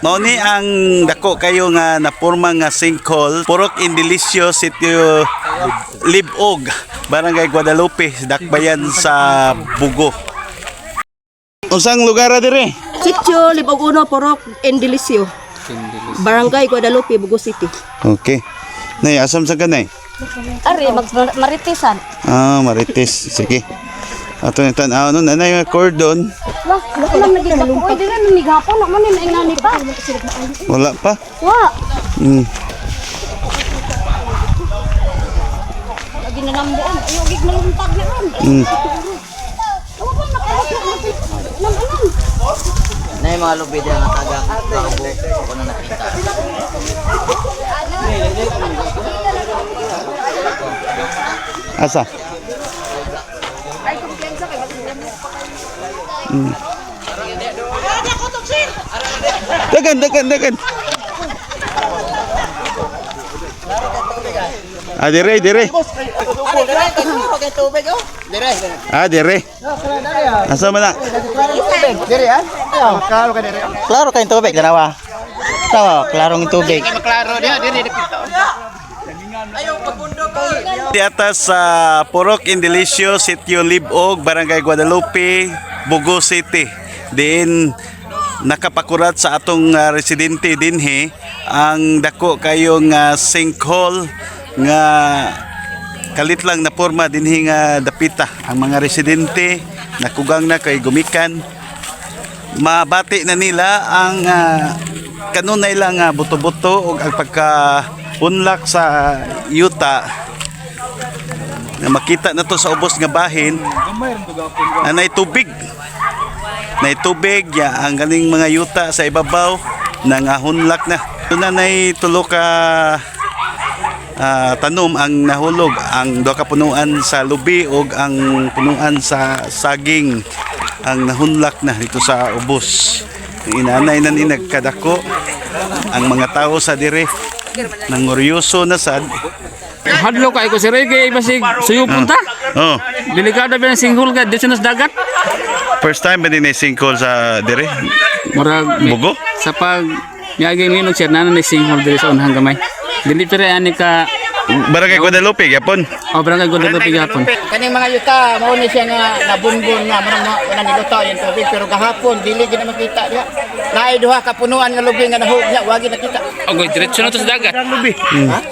Mao ni ang dako kayo nga naporma nga sinkhole, Purok Indelisyo, Sitio Libog, Barangay Guadalupe, Dakbayan sa Bugo. Unsang lugar ra dire? Sitio Libog Uno, Porok, Indelisyo. Barangay Guadalupe, Bugo City. Okay. Nay, asam sa kanay? Ari, maritisan. Ah, Marites. Sige. Ato na tan-aw nun, nanay nga cordon. Wah, wala naging ako. Uy, di na nanigapon. Naman ni ngani pa. Wala pa. Wa. Lagi na nambuan. Ayaw, gig naluntag na ron. Awa pa, nakalat na. Nam, anam. Na yung mga lubi dyan nga taga kaubo ako na nakita. Asa? Dagan, dagan, dagan. Ah, dire, dire. Ah, dire. Asa man na? Klaro kayong tubig, dalawa. Tawa, klarong tubig. Di atas sa Purok Indelisyo, Sitio Libog, Barangay Guadalupe, Bugo City. Diin nakapakurat sa atong residente dinhi ang dako kayong sinkhole nga kalit lang na porma dinhi nga dapita ang mga residente nakugang na kay gumikan mabati na nila ang kanunay lang buto-buto ug ang pagka unlak sa yuta na makita na to sa ubos nga bahin na nay tubig, nay tubig ya ang galing mga yuta sa ibabaw nangahunlak na. Doon na nay tulo ka tanom ang nahulog, ang duha ka punuan sa lubi ug ang punuan sa saging ang nahunlak na dito sa ubos. Inanay na ni nagkadako ang mga tao sa dire, nanguryoso na sad. Hadlo kay ko si Ray kay basig suyo punta. Oh. Delikado ba ang singhol ka dito na sa dagat? First time ba din ay sinkhole sa dire? Murag Bugo? Sa pag miaging linog sir nana ni singhol diri sa unhang gamay. Dili pero ani ka Barangay Guadalupe, gyapon. o barangay Guadalupe gihapon. Kaning mga yuta, mao ni siya nga nabunbon nga murag na wala niluto yung tubig pero gahapon dili gid na makita diha. Naay duha ka punuan nga lubi nga nahug niya, wagi nakita. Ogoy diretso na to sa dagat.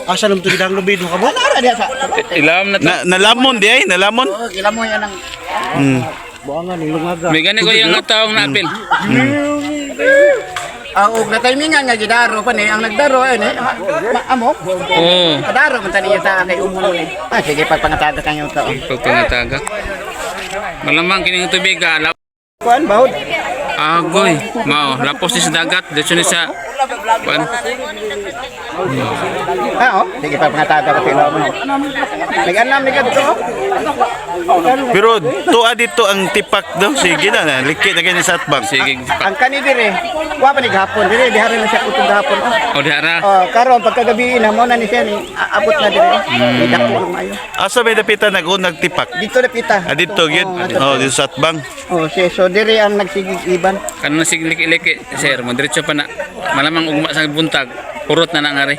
Asa naman ito gidang lubi do ka mo? Ara diha sa. Ilam na to. Na, nalamon di ay, nalamon. Oh, gilamo yan ang Buangan ning lungaga. May gani ko yung taong naapil. Ah, og natimingan nga gidaro pa ni ang nagdaro ay ni amo. Oo. Kadaro man tani yuta kay umulo ni. Ah, sige pagpangataga kang yuta. oh. Pagpangataga. Malamang kining tubig ka. Kuan bahod. Agoy, mao lapos ni sa dagat diretso ni sa kuan. Ah, oh, sige pagpangataga ka pila mo. Nag-anam ni kadto. oh. Pero tuwa dito ang tipak do. Sige na, na liki na ganyan sa atbang. Sige. Ang kani dire, wa pa ni gahapon dire diha rin siya kutong gahapon. Oh. O dara. Oh, karon pagkagabi na mo na ni siya ni aabot na dire. Ni dako na maayo. Asa may dapitan nag-unag tipak? Dito na pita. Ah, dito gyud. Oh, dito sa atbang. Oh, si so dire ang nagsigig iban. Kanon sig liki-liki sir, mo diretso pa na. Malamang ugma sa buntag, urot na na ngari.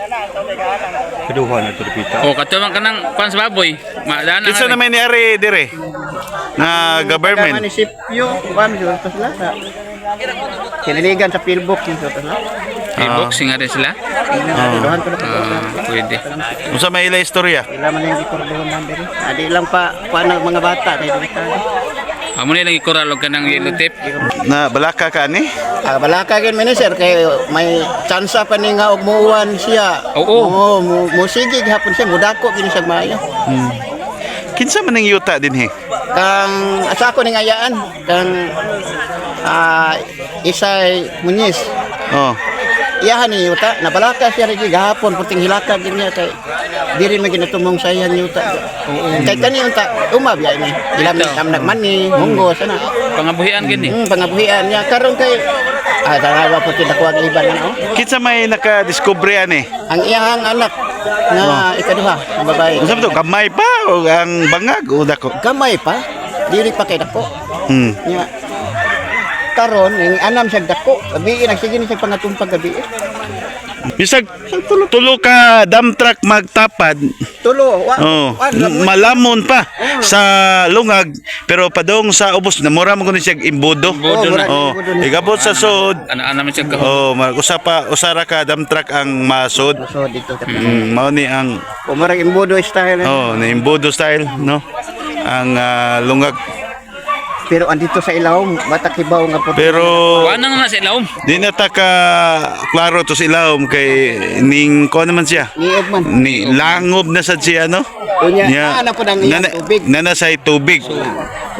Kaduha na ito pita. O kato man kanang kuan sa baboy, madana. Kinsa na may niari dire? Na government. Munisipyo, kuan sa sila sa Kiniligan sa Pilbok yung sa sila. Boxing nga rin sila. Duhan ko na Ah, pwede. Unsa may ila istorya? Ila man yung gikordohan man dire. Adi lang pa kuan ang mga bata kay dili ta. Amo ni lang ikural og kanang yellow tape. Na balaka ka ani? Ah, balaka gid man ni sir kay may tsansa pa ni nga og muuwan siya. Oo. Oo, mo, mo sige gihapon siya mudako kini siya maayo. Kinsa man ang yuta dinhi? Kang asa ko ning ayaan kang Isay Muñiz. Oh. Iyahan ni yuta nabalaka siya rin gahapon puting hilaka gid niya kay diri man ginatumong sa iyang yuta. Kay kani unta umabiya ni. Ilam ni kam nagmani, munggo sana. Pangabuhian gini. Pangabuhian niya karon kay tanawa po kita kuwag iban na oh. Kinsa may nakadiskubre ani? Ang iyahang anak nga ikaduha, ang babae. Unsa ba to? Gamay pa o ang bangag o dako? Gamay pa, diri pa kay dako. Nya. Karon ning anam siya dako. Gabi nagsige ni siya pangatumpag gabi. Bisag tulo ka dump truck magtapad. Tulo, wa. Oh, malamon pa sa lungag pero padong sa ubos namura mo kuno siya imbudo. Imbudo na. Oh, Imbudo na. igabot sa sud. Ano ano man siya kahon. Oh, usa pa usara ka dump truck ang masud. So dito. Mao ni ang O murag imbudo style. oh, ni imbudo style, no? Ang lungag. Pero andito sa ilawom, matakibaw nga po. Pero Wa na nga sa ilawom. di na ta ka klaro to sa ilawom kay ning kuan naman siya. Niog man. Ni langob na sad siya, no? Unya, naa na po nang iyang tubig. Nana say tubig.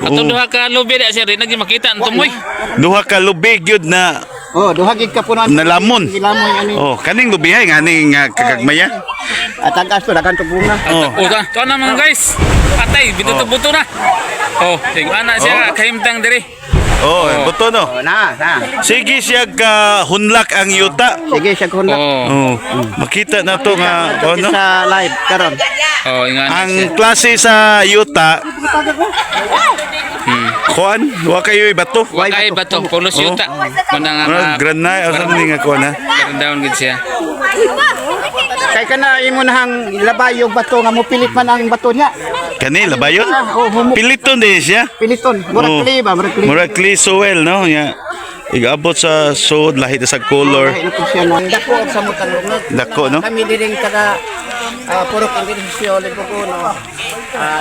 Atong duha ka lubi da sir, di na gyud makita ang tumoy. Duha ka lubig yun na Oh, duha gid ka puno. nalamon. Gilamon ani. Oh, kaning lubihay nga ning kagagmaya. At ang kaso dagan tug bunga. Oh. Oh, ta, to na mga guys. Patay, bituto-buto na. Oh, tingnan na siya kahimtang diri. Oh, buto no. Oh, na, na. Sige siya ka hunlak ang yuta. Sige siya kun. Oh. Oh, makita na to nga oh, no? Sa live karon. Oh, ingan na Ang siya. klase sa yuta. Kuan, wa kayo bato. Wa kay bato, pulos Oh. yuta. Muna nga Ano, granay, asa ni nga kuan ha? Down gid siya. Kay kana imo nahang labay yung bato nga mopilit man ang bato niya. Kani labayon? Oh, humu Piliton din siya. piliton. Murag Oh. clay ba, murag clay. Murag clay soil, no? Nya. Igabot sa sod lahi ta sa color. Ay, naku siya no. Dako og samot ang lungag. Dako, no? Kami diring taga Purok Indonesia Libugo no.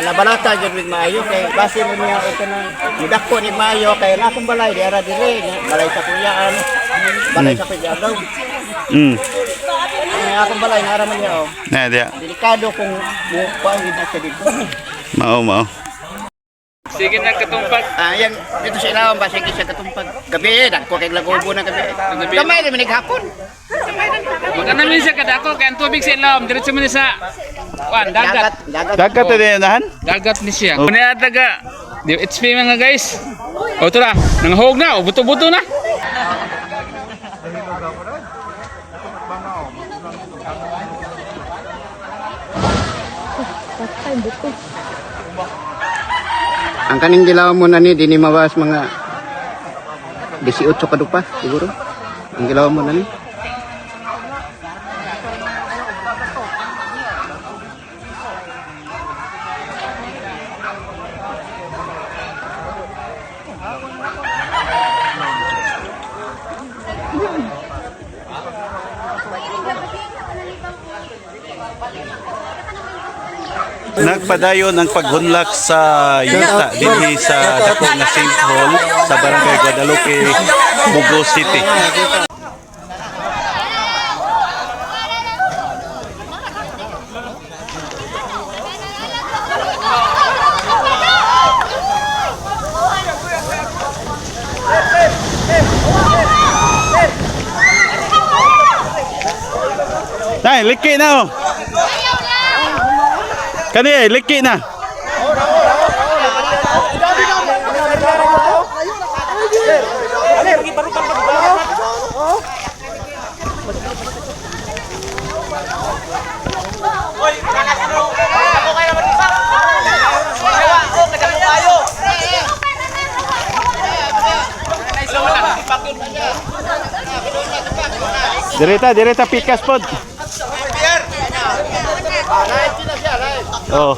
Nabalata jud mig maayo kay base mo niya og kanang midako ni maayo kay na akong balay di ara dire balay sa kuyaan. Balay sa kuyaan. Ang akong balay naara man niya oh. Na diya. Delikado kung mo kuan gid na siya dito. Mao mao. Sige na katumpag. Yan dito sa ilawom ba sige siya katumpag. Gabi dagko kay lagobo na gabi. Gabi. Gamay ra man hapon. Magana man siya kadako kay ang tubig sa ilawom diretso man sa kuan dagat. Dagat. Dagat din nahan? Dagat ni siya. Oh. Kuna taga di HP mga guys. O tura, nanghog na, o buto-buto na. Ang kaning gilaw mo na ni dinhi mawas mga 18 kadupa siguro. Ang gilaw mo na ni. Nagpadayon ang paghunlak sa yuta dinhi sa dako nga St. Hall sa Barangay Guadalupe, Bugo City. Nay, liki na oh. Kani ay liki na. Direta, direta pikas pod. Oh.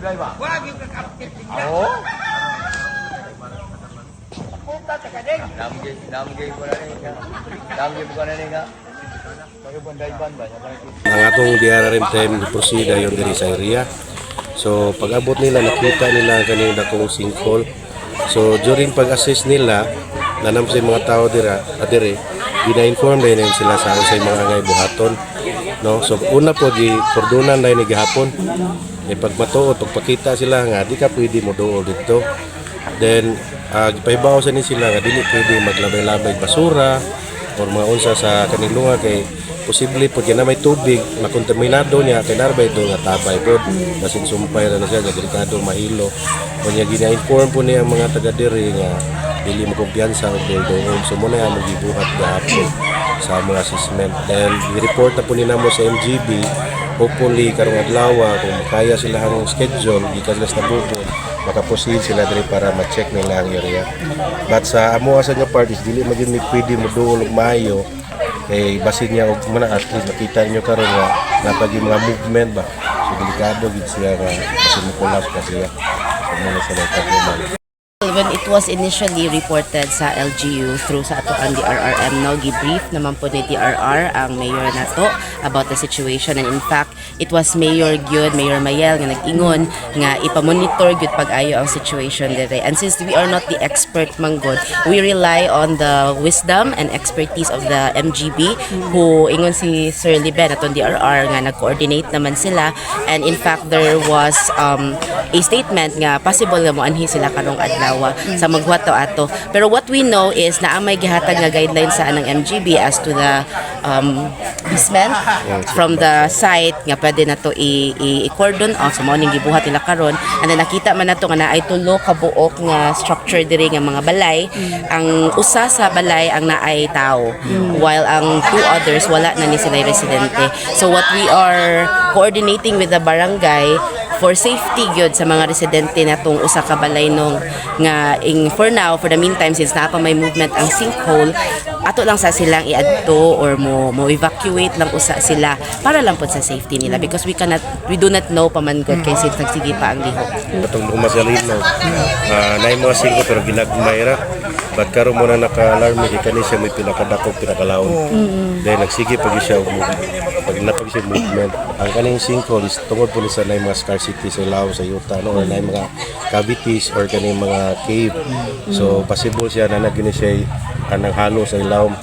Ang atong DRRM team proceed ayon diri sa area. So pag abot nila, nakita nila ang kaning dakong sinkhole. So during pag-assess nila, nanam sa mga tao dira, adire, gina-inform din sila sa unsay mga angay buhaton. No? So una po gi kordonan na ni gihapon. E pag matuod, pagpakita sila nga di ka pwede mo duol dito. Then gipahibaw sa ni sila nga dili pwede maglabay-labay basura or mga unsa sa kaning lunga kay posible pud na may tubig makontaminado niya kay narbay do nga tabay pod, basin sumpay ra na siya nga delikado mahilo. Unya gina-inform po niya ang mga taga diri nga dili mo kumpiyansa og doon. So mo na among gibuhat gahapon sa among assessment, then i-report na po ni namo sa MGB. Hopefully karong adlaw, kung kaya sila ang schedule gikan sila sa Bubon, makaproceed sila diri para ma-check nila ang area. But sa amo sa nga part is dili magin mi pwede mo duol og maayo kay basin niya og muna, at least makita niyo karon nga napag yung mga movement ba. So delikado gid siya nga kasi mo collapse pa siya. So muna sa nagtaguman. When it was initially reported sa LGU through sa ato ang DRRM, no, gi-brief naman po ni DRR ang mayor nato about the situation, and in fact, it was Mayor gyud, Mayor Mayel, nga nag-ingon nga ipamonitor gyud pag-ayo ang situation dire. And since we are not the expert man gud, we rely on the wisdom and expertise of the MGB who ingon si Sir Liben atong DRR nga nag-coordinate naman sila, and in fact there was a statement nga possible nga moanhi sila karong adlaw sa maghuwat to ato. Pero what we know is naa may gihatag nga guidelines sa anang MGB as to the basement from the site nga pwede na to i-cordon off. So mao ning gibuhat nila karon, and then nakita man nato nga naay tulo ka buok nga structure diri nga mga balay. Ang usa sa balay ang naay tao while ang two others wala na ni sila residente. So what we are coordinating with the barangay for safety gyud sa mga residente natong usa ka balay nung nga ing for now, for the meantime, since naa pa may movement ang sinkhole, ato lang sa silang iadto or mo evacuate lang usa sila para lang pud sa safety nila because we do not know pa man gud kay since nagsige pa ang lihok. Atong Masalino, naay mga singko pero ginagmay ra. But karon mo na naka-alarm kay kani siya may pinakadako, pinakalawon. Then nagsige pag siya og move, pag napag siya movement. Ang kaning sinkhole is tungod po ni sa naay mga scarcity sa ilaw sa yuta, no, or naay mga cavities or kaning mga cave. So possible siya na nagini siya anang halo sa ilawom.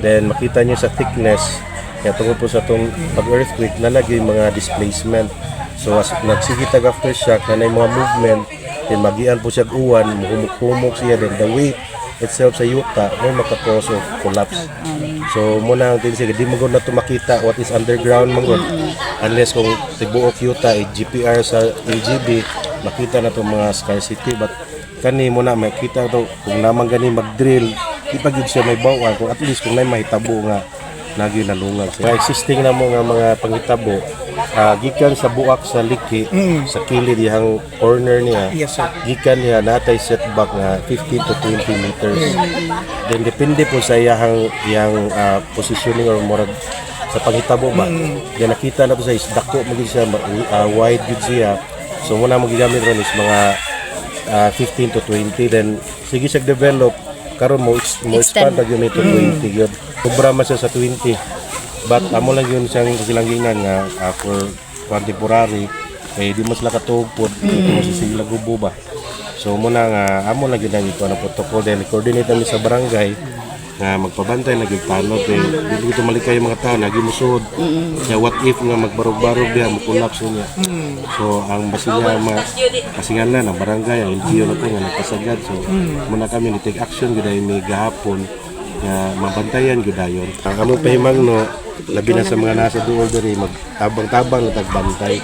Then makita niyo sa thickness kaya tungod po sa itong pag earthquake na lagi mga displacement. So as nagsige tag aftershock na mga movement, then magian po siya og uwan, muhumok-humok siya, then the weight itself sa yuta may maka-cause of collapse. So muna ang tinsi di mo gud na to makita what is underground man gud. Unless kung tibuok yuta eh, GPR sa LGB, makita na to mga scarcity, but kani mo na makita to kung namang gani mag-drill, di pa gyud siya may bawaan kung at least kung nay mahitabo nga nagi nalungag. Mga existing na mo nga mga panghitabo, gikan sa buak sa liki, sa kilid dihang corner niya. Yes, sir. Gikan niya natay setback nga 15 to 20 meters. Then depende po sa iyahang iyang positioning or murag sa panghitabo ba. Then nakita na to sa is dako mo gid siya, wide gid siya. So muna mo gigamit ron is mga 15 to 20, then sige siya develop karon mo expand na gyud to 20 gyud. Sobra man siya sa 20. But amo lang yun siyang silang giingnan nga for temporary kay di mo sila katuog pod, di mo sila gubo ba. So muna nga amo lang gyud ang ito ang protocol, then coordinate kami sa barangay nga magpabantay na gyud tanod kay di ko malikay yung mga tao lagi musuod. Kaya what if nga magbarog-barog diha, mo collapse niya. So ang basin niya ma kasingalan ang barangay, ang LGU na po nga nagpasagad. So muna kami ni take action gyud ay may gahapon nga mabantayan gyud dayon. Ang among pahimangno labi na sa mga nasa duol diri, magtabang-tabang na tagbantay.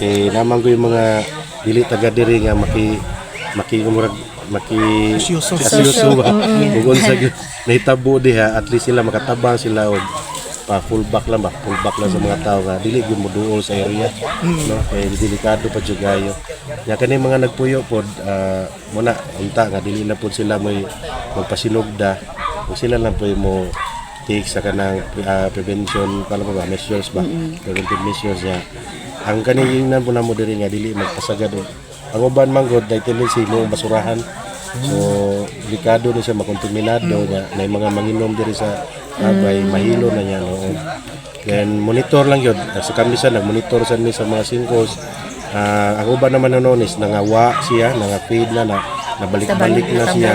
Kay naman ko yung mga dili taga diri nga maki maki murag maki Asyuso. asyuso ba kung unsa gyud nahitabo diha, at least sila makatabang sila og pa full back lang ba, full back lang sa mga tao nga dili gyud mo duol sa area, no, kay delikado pa jud kayo nya. Kani mga nagpuyo pod, muna unta nga dili na pod sila may magpasinugda kung sila lang po mo take sa kanang prevention kala ba measures ba, preventive measures niya. Ang kaningnan po namo diri nga dili magpasagad og ang uban man gud day tendency mo basurahan. So delikado ni siya, makontaminado nga na mga manginom diri sa abay, mahilo na niya noon. Then monitor lang yun. Sa kami sa nagmonitor sa mi sa mga sinkholes. Ang uban naman noon is nangawa siya, nanga-feed na na nabalik-balik na siya.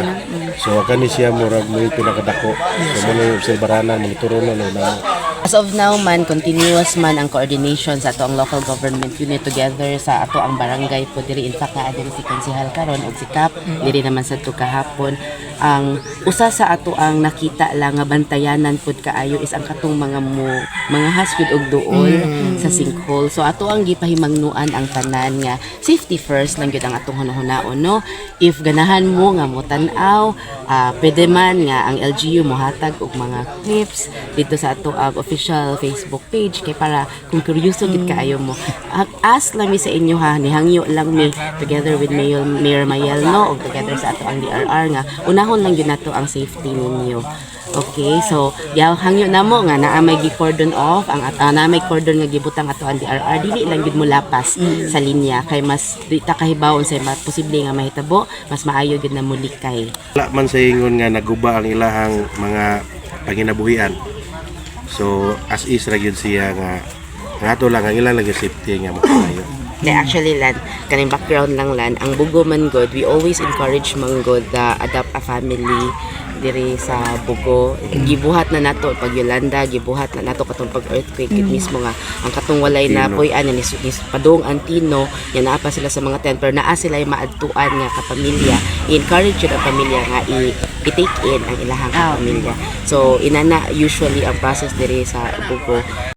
So kani siya murag mo yung pinakadako. So mo na yung obserbaranan, monitoro na na. As of now man, continuous man ang coordination sa ato ang local government unit together sa ato ang barangay po diri. In fact, naa diri si konsehal karon ug si Kap diri naman sa to kahapon. Ang usa sa ato ang nakita lang nga bantayanan pud kaayo is ang katong mga mo mga hasgud og duol sa sinkhole. So ato ang gipahimangnuan ang tanan nga safety first lang gyud ang atong hunahunaon, no? If ganahan mo nga mo tan-aw, pwede man nga ang LGU mohatag og mga clips dito sa ato ang official Facebook page kay para kung kuryoso gid kaayo mo. Ask lang mi sa inyo ha, nihangyo lang mi together with Mayor Mayel, no, og together sa ato ang DRR nga unahon lang gyud nato ang safety ninyo. Okay, so yaw hangyo namo nga naa may gi-cordon off ang naa may cordon nga gibutang ato ang DRR, dili lang gyud mo lapas sa linya kay mas di ta kahibaw unsay posible nga mahitabo, mas maayo gyud na mulikay. Wala man sa ingon nga naguba ang ilahang mga panginabuhian. So as is ra gyud siya nga nga ato lang ang ilang lang yung safety nga makayo. Kaya actually lan, kaning background lang lan, ang Bugo man god, we always encourage man god the adopt a family diri sa Bugo. Gibuhat na nato pag Yolanda, gibuhat na nato katong pag earthquake mm. mismo nga ang katong walay na Tino. puy-an ni padung ang Tino, nya naa pa sila sa mga tent pero naa sila yung maadtuan nga kapamilya. I-encourage yun ang pamilya nga i-take in ang ilahang kapamilya. So inana usually ang process diri sa Bugo.